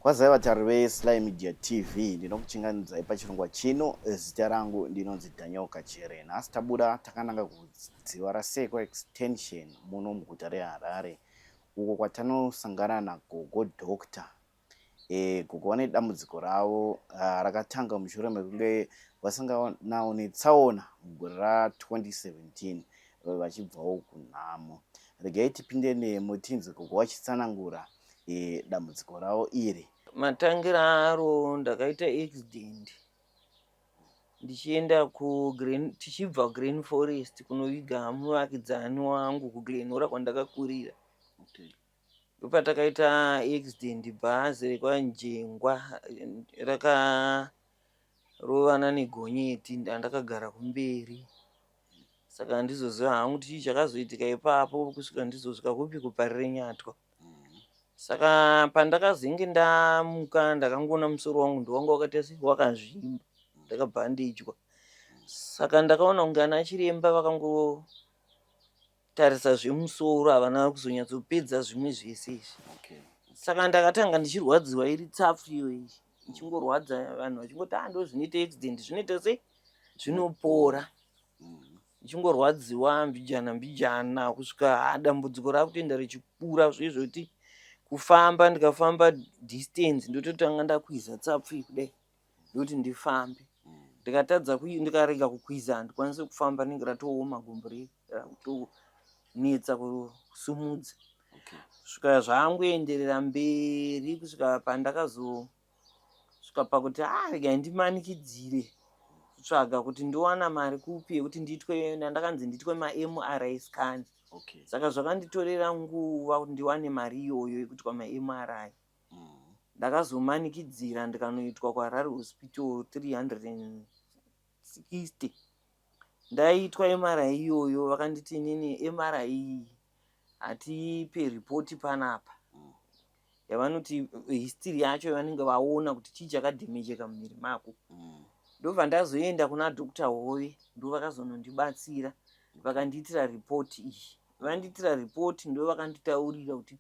Kwazai vatariri veSly Media TV, ndinokuchinganidzai pachirongwa chino. Zita rangu ndinonzi Daniel Kachere. Nhasi tabuda takananga kudziva raSekwa Extension muno muguta reHarare uko kwatanosangana naGogo Doctor. Gogo vane dambudziko ravo rakatanga mushure mekunge vasanganawo netsaona mugore ra2017 vachibvawo kunhamo. Regai tipinde nemo tinzwe gogo vachitsanangura dambudziko ravo iri. Matangira aro, ndakaita accident ndichienda kuGlen, tichibva Green Forest kunoviga muvakidzani wangu kuGlen Norah kwandakakurira. Ndopatakaita accident, bhazi rekwaNjengwa rakarovana negonyeti, ndandakagara kumberi. Saka handizoziva hangu kuti chii chakazoitika ipapo kusvika ndizosvika kupi, kuParirenyatwa. Saka pandakazenge ndamuka, ndakangoona musoro wangu ndowanga wakaita se wakazvimba, ndakabhandejwa. Saka ndakaona kunge ana chiremba vakangotarisa zvemusoro, havana kuzonyatsopedza zvimwe zvese izvi. Saka ndakatanga ndichirwadziwa, iri tsapfu iyoyi ichingorwadza, vanhu vachingoti, "A, ndo zvinoita accident, zvinoita sei, zvinopora." Ndichingorwadziwa mbijana mbijana kusvika dambudziko rakutoenda richikura, zvezvoti kufamba, ndikafamba distance ndototanga ndakwiza tsapfu iyi kudai ndokuti ndifambe. Ndikatadza, ndikarega kukwiza, handikwanisi kufamba, rinenge ratooma gumbo rakutonetsa kusumudza. Kusvika zvangoenderera mberi kusvika pandakazosvika pakuti, a, regai ndimanikidzire kutsvaga kuti ndowana mari kupi yekuti ndiitwe, ndandakanzi ndiitwe maMRI scan. Saka zvakanditorera nguva kuti ndiwane mari iyoyo yekuitwa maMRI. Ndakazomanikidzira ndikanoitwa kuHarare Hospital 360. Ndaitwa MRI iyoyo, vakanditi, "Inini MRI iyi hatipe ripoti panapa." Yavanoti history yacho yavanenge vaona kuti chii chakadhemejeka mumuviri mako. Ndobva ndazoenda kuna Dr Hove, ndo vakazonondibatsira, vakandiitira ripoti iyi. Vandiitira ripoti, ndo vakanditaurira kuti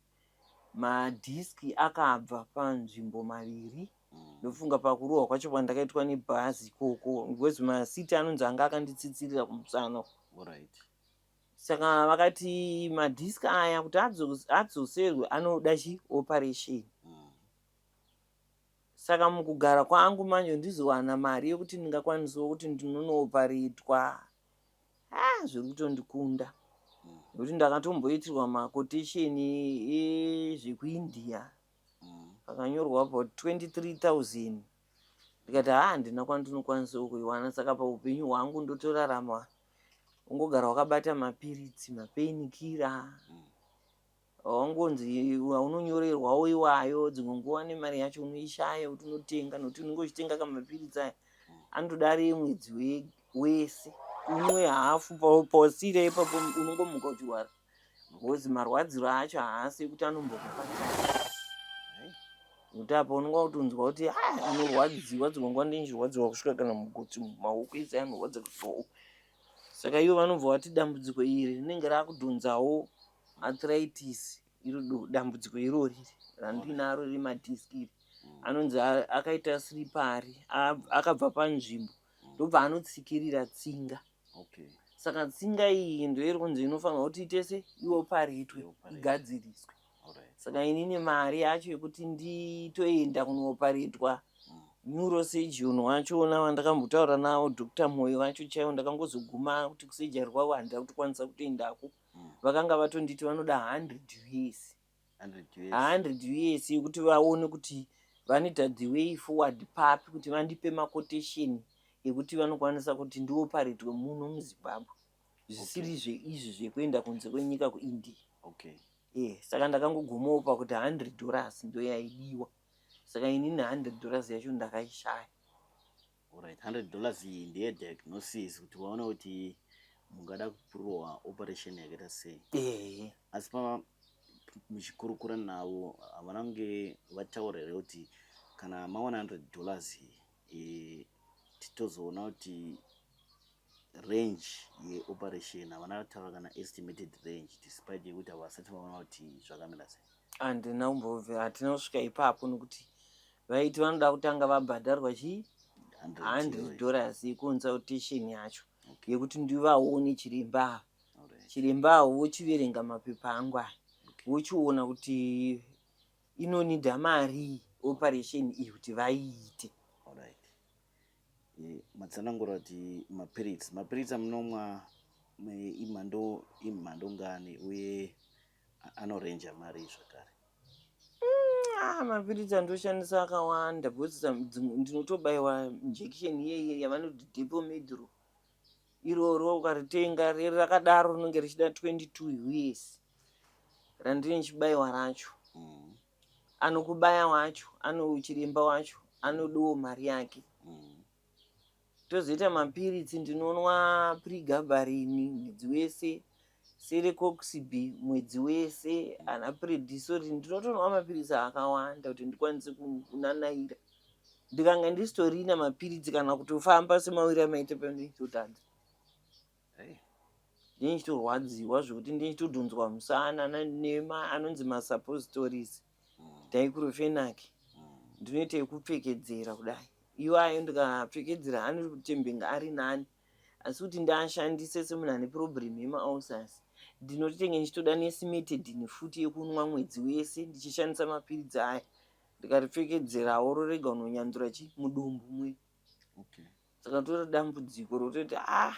madhiski akabva panzvimbo maviri. Ndofunga pakurohwa kwacho kwandakaitwa nebhazi ikoko, because masiti anonzi anga akanditsitsirira kumusana. Saka vakati madhiski aya kuti adzoserwe anoda chioperation. Saka mukugara kwangu manje ndizowana mari yekuti ndingakwanisawo kuti ndinonooparetwa, ah, zviri kutondikunda, nekuti ndakatomboitirwa maquotation ezvekuIndia akanyorwa about 23,000. Ndikati, "Ha, handina kwandinokwanisawo kuiwana." Saka paupenyu hwangu ndotorarama ungogara wakabata mapiritsi, mapainkiller, wangonzi unonyorerwawo iwayo. Dzimwe nguva nemari yacho unoishaya kuti unotenga, nokuti unenge uchitenga kamapiritsi aya anotoda remwedzi wese, unwe hafu, pausira ipapo unongomuka uchirwara, because marwadziro acho haasi ekuti anombokupa, nekuti apa unonga kutonzwa kuti, "Ah, unorwadziwa." Dzimwe nguva ndinchirwadziwa kusvika kana mugotsi, maoko ese anorwadza kusoo. Saka ivo vanobva vati dambudziko iri rinenge rakudhonzawo arthritis, iro dambudziko irori randinaro remadhiski iri anonzi akaita slippery, akabva panzvimbo, ndobva anotsikirira tsinga. Saka tsinga iyi ndoiri kunzi inofanirwa kuti ite se ioparetwe, igadziriswe. Saka inini mari yacho yekuti nditoenda kunooparetwa, neurosurgeon wachona wandakambotaura navo, Dr Moyo vacho chaivo, ndakangozoguma kuti kusurgery kwavo handida kutokwanisa kutoendako. Vakanga vatonditi vanoda 100 US. 100 US. 100 US yekuti vaone kuti vanoita the way forward papi, kuti vandipe maquotation ekuti vanokwanisa kuti ndioparetwe muno muZimbabwe, zvisiri zveizvi zvekuenda kunze kwenyika, kuIndia. Saka ndakangogumawo pakuti $100 ndo yaidiwa. Saka inini $100 yacho ndakaishaya. Alright, $100 iyi ndeye diagnosis, kuti vaone kuti mungada kupurirwa operation yakaita sei. Ehe. Asi pa muchikurukura navo, havana kunge vataura here kuti kana mawana $100 titozoona kuti range yeoperation? Havana kutaura kana estimated range, despite yekuti havasati vaona kuti zvakamira sei? Handina kumbobve, hatina kusvika ipapo, nokuti Vaiti vanoda kutanga vabhadharwa chii? $100 yeconsultation yacho yekuti ndivaone chiremba ava. Chiremba avo vochiverenga mapepa angu aya, vochiona kuti inonida mari operation iyi kuti vaiite. Matsanangura kuti mapiritsi, mapiritsi amunomwa imhando, imhando ngani uye anorenja mari zvakare? Ah, mapiritsi andoshandisa akawanda because ndinotobayiwa injection iyeye yavanoti Depo-Medrol. Iroro ukaritenga riri rakadaro rinenge richida 22 US randinenge ndichibayiwa racho. Anokubaya wacho, ano chiremba wacho anodawo mari yake. Tozoita mapiritsi, ndinonwa pregabalin mwedzi wese, celecoxib mwedzi wese, ana prednisolone. Ndinotonwa mapiritsi akawanda kuti ndikwanise kunanaira. Ndikanga ndisitorina mapiritsi, kana kutofamba semawiri amaita pandinototadza. Ndinenge ndichitorwadziwa zvekuti ndinenge ndichitodhonzwa musana nema anonzi masuppositories, diclofenac. Ndinoita yekupfekedzera kudai. Iwayo ndikapfekedzera anotembenge ari nani, asi kuti ndaashandise semunhu ane problem yemaulcers, ndinotenge ndichitoda necimetidine futi yekunwa mwedzi wese ndichishandisa mapiritsi aya. Ndikaripfekedzerawo rorega unonyandura chi mudumbu mwe. Saka tori dambudziko rototi, ah,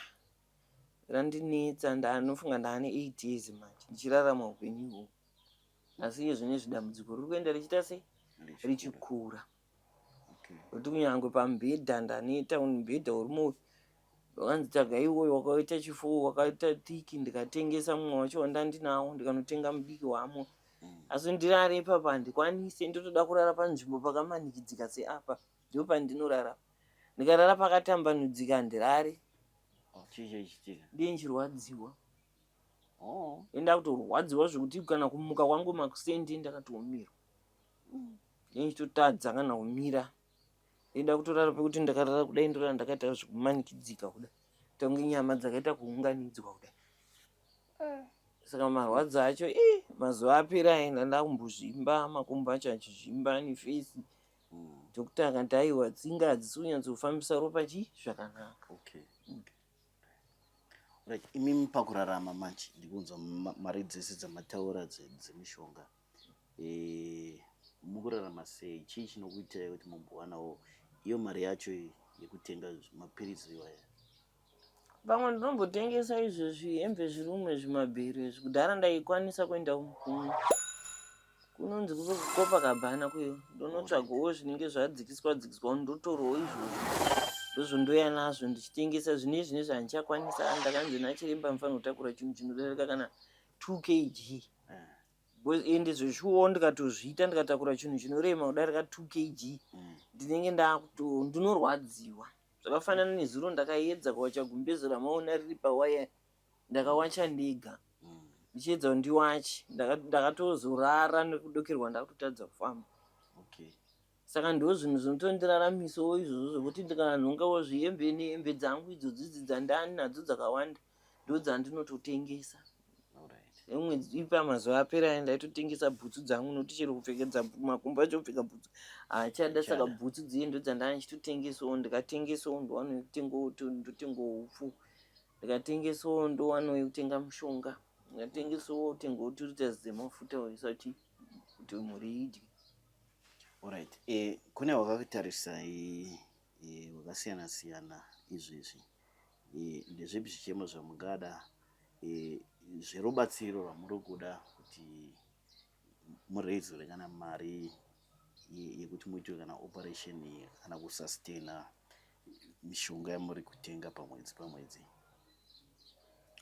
randinetsa. Ndanofunga ndaane 8 years manje ndichirarama upenyu ihwohwo, asi iye zvinezvi dambudziko riri kuenda richiita sei? Richikura. Kuti kunyange pamubhedha ndaneta, mubhedha urimo wakanzi tsvaga iwoyo wakaita chifo, wakaita thick. Ndikatengesa mumwe wacho wandandinawo, ndikanotenga mudiki wamo. Asi ndirare ipapa handikwanisi, ndotoda kurara panzvimbo pakamanikidzika seapa, ndo pandinorara. Ndikarara pakatambanudzika handirari. Oh, chii chaichitika? Ndiye ndichirwadziwa. Enda kutorwadziwa zvekuti kana kumuka kwangu makusendi ndakatoomirwa, ndiye ndichitotadza kana kumira. Enda kutorara pekuti ndakarara kudai, ndorara ndakaita zvekumanikidzika kudai, tange nyama dzakaita kuunganidzwa kudai. Saka marwadzo acho i mazuva apera aenda ndakumbozvimba, makumbo acho achizvimba neface. Doctor akati aiwa, tsinga hadzisi kunyatsofambisa ropa chi zvakanaka. Okay. Right, imimi pakurarama manje, ndikunzwa mari dzese dzamataura dzemishonga, mukurarama sei? Chii chinokuitirai kuti mumbowanawo iyo mari yacho yekutenga mapiritsi iwaya? Pamwe ndinombotengesa izvezvi hembe, zvirumwe, zvimabhero izvi. Kudhara ndaikwanisa kuenda kunonzi kuCopacabana kuyo, ndonotsvagawo zvinenge zvadzikiswa dzikiswa, ndotorawo izvozvo, ndozvondoya nazvo ndichitengesa. Zvinezvi zvinezvi handichakwanisa. Ndakanzi nachiremba mufanira kutakura chinhu chinodarika kana 2 kg. Ende zveshuwawo ndikatozviita, ndikatakura chinhu chinorema kudarika 2 kg, ndinenge ndakuto ndinorwadziwa. Zvakafanana nezuro, ndakaedza kuwacha gumbeze ramaona riri pawaya. Ndakawacha ndega, ndichiedza kuti ndiwache. Ndakatozorara nekudokerwa, ndakutotadza kufamba. Saka ndo zvinhu zvinotondiraramisawo izvozvo, zvekuti ndikanhongawo zvihembe nehembe dzangu idzodzo idzi dzandani nadzo dzakawanda, ndo dzandinototengesa. Imwe ipa mazuva apera aya ndaitotengesa bhutsu dzangu, nokuti chero kupfekedza makumbo acho, kupfeka bhutsu haachada. Saka Haachada. Bhutsu dziye ndo dzandaa ndichitotengesawo. Ndikatengesawo ndowana yekutengawo, ndotengawo upfu. Ndikatengesawo ndowanawo yekutenga mushonga. Ndikatengesawo tengawo 2 litres dzemafuta oisa kuti mhuri idye. Alright. Kune wakakutarisai wakasiyana siyana izvezvi, ndezvipi zvichemo zvamungada zverubatsiro rwamuri kuda kuti murezure kana mari yekuti muitwe kana operation kana kusustaina mishonga yamuri kutenga pamwedzi pamwedzi?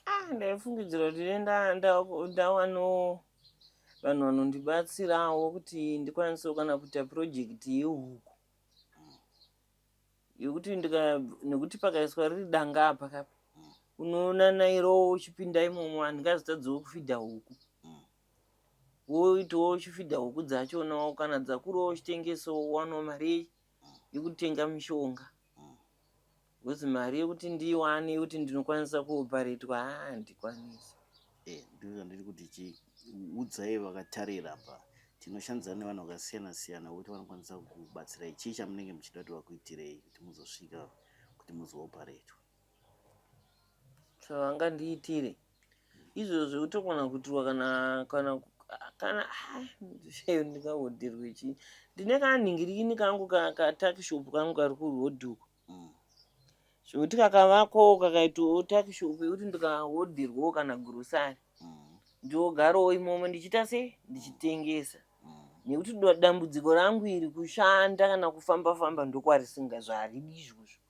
Ah, ndaifungidzira kuti ndawanawo vanhu vanondibatsirawo kuti ndikwanisewo kana kuita project yehuku, yekuti ndika nekuti pakaiswa riri danga apa kapa, unoona nairawo uchipinda imomo, handingazotadzawo kufidha huku. Woitawo uchifidha huku dzachonawo, kana dzakurawo uchitengesawo, wanawo mari yekutenga mishonga, because mari yekuti ndiiwane yekuti ndinokwanisa kuoparetwa, haa, handikwanisi. Ndizvo zvandiri kuti chiudzai vakatarira apa. Tinoshandidzana nevanhu vakasiyana siyana vekuti vanokwanisa kukubatsirai. Chii chamunenge muchida kuti vakuitirei kuti muzosvika kuti muzooparetwa? Zvavangandiitire izvozvo zvekutogona kuitirwa kana kana kana ndingahodherwe chii, ndine kanhingirikini kangu katakishopu kangu kari kurodhi uko. Zvekuti kakavakwawo kakaitawo takishopu yekuti ndikahodherwawo kana grocery, ndogarawo imomo ndichiita sei, ndichitengesa. Nekuti dambudziko rangu iri kushanda kana kufamba famba ndokwarisinga zvaridi izvozvo.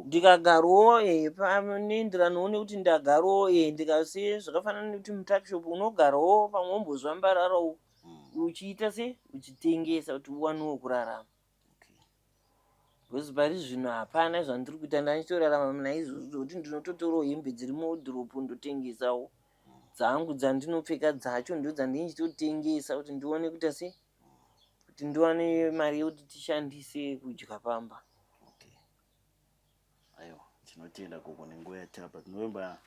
Ndikagarawo panoenderanawo nekuti ndagarawo, ndikasiye zvakafanana nekuti mutakishopu unogarawo pamwe wombozvambararawo uchiita sei, uchitengesa kuti uwanewo kurarama. Because pari zvino hapana zvandiri kuita, ndandichitorarama naizvozvo zvekuti ndinototorawo hembe dziri muwodhiropu ndotengesawo dzangu dzandinopfeka dzacho, ndo dzandinenge ndichitotengesa kuti ndione kuita sei, kuti ndiwane mari yekuti tishandise kudya pamba. Okay. Aiwa, tinotenda gogo nenguva yatapa. Tinovimba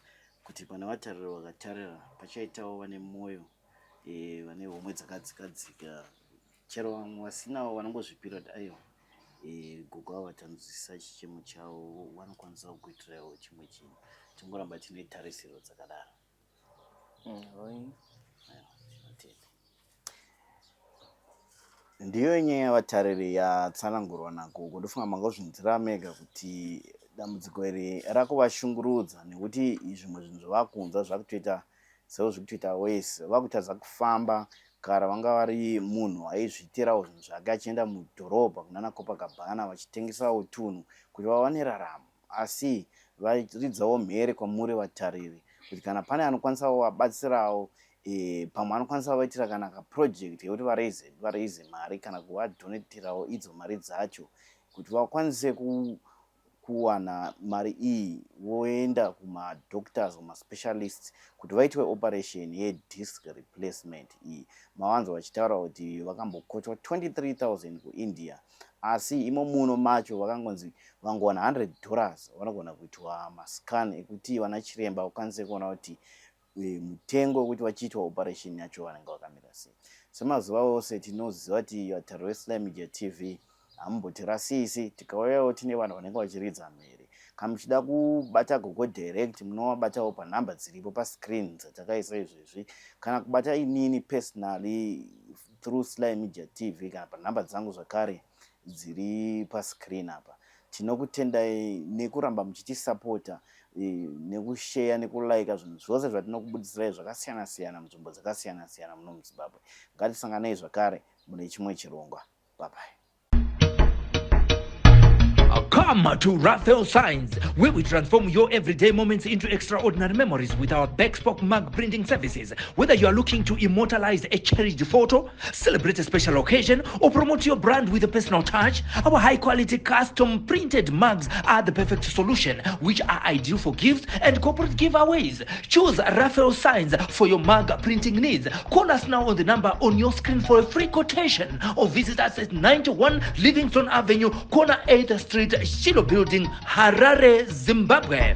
kuti pane vatariri vakatarira pachaitawo vane mwoyo, vane homwe dzakadzikadzika, chero vamwe vasinawo vanongozvipira kuti aiwa, gogo ava vatanzwisisa chichemo chavo, vanokwanisa kukuitirawo chimwe chinhu. Tingoramba tine tarisiro dzakadaro. Aiwa, tinotenda. Ndiyo nyaya yavatariri yatsanangurwa nagogo. Ndofunga mangozvinzwira mega kuti dambudziko iri rakuvashungurudza nekuti zvimwe zvinhu zvavakunzwa zvakutoita sezvo zviri kutoita wese. Vakutadza kufamba, kare vanga vari munhu aizviitirawo zvinhu zvake achienda mudhorobha kunana Copacabana vachitengesawo tunhu kuti vawane raramo. Asi varidzawo mhere kwamuri vatariri kuti kana pane anokwanisa kuvabatsirawo, pamwe anokwanisa kuvaitira kana kaproject yekuti varaize mari kana kuvadoneterawo idzo mari dzacho kuti vakwanise kuwana mari iyi voenda kumadoctors, kumaspecialists kuti vaitwe operation yedisc replacement iyi. Mavanzwa vachitaura kuti vakambokotwa 23,000 kuIndia, asi imo muno macho vakangonzi vangowana $100 vanogona kuitwa mascan ekuti vana chiremba vakwanise kuona kuti mutengo wekuti vachiitwa operation yacho vanenge vakamira sei. Semazuva ose tinoziva kuti vatariri veSly Media TV hamumbotirasisi, tikauyawo tine vanhu vanenge vachiridza mhere. Kana muchida kubata gogo direct munovabatawo panhamba dziripo pascreen dzatakaisa izvezvi, kana kubata inini personally through Sly Media TV kana panhamba dzangu zvakare dziri pascreen apa. Tinokutendai nekuramba muchitisapota, nekusheya nekulaika zvinhu zvose zvatinokubudisirai zvakasiyana siyana munzvimbo dzakasiyana siyana muno muZimbabwe. Ngatisanganei zvakare mune chimwe chirongwa. Bye bye. Come to Raphael Signs, where we transform your everyday moments into extraordinary memories with our bespoke mug printing services. Whether you are looking to immortalize a cherished photo, celebrate a special occasion, or promote your brand with a personal touch, our high quality custom printed mugs are the perfect solution, which are ideal for gifts and corporate giveaways. Choose Raphael Signs for your mug printing needs. Call us now on the number on your screen for a free quotation, or visit us at 91 Livingston Avenue, corner 8th Street, Shiloh Building, Harare, Zimbabwe.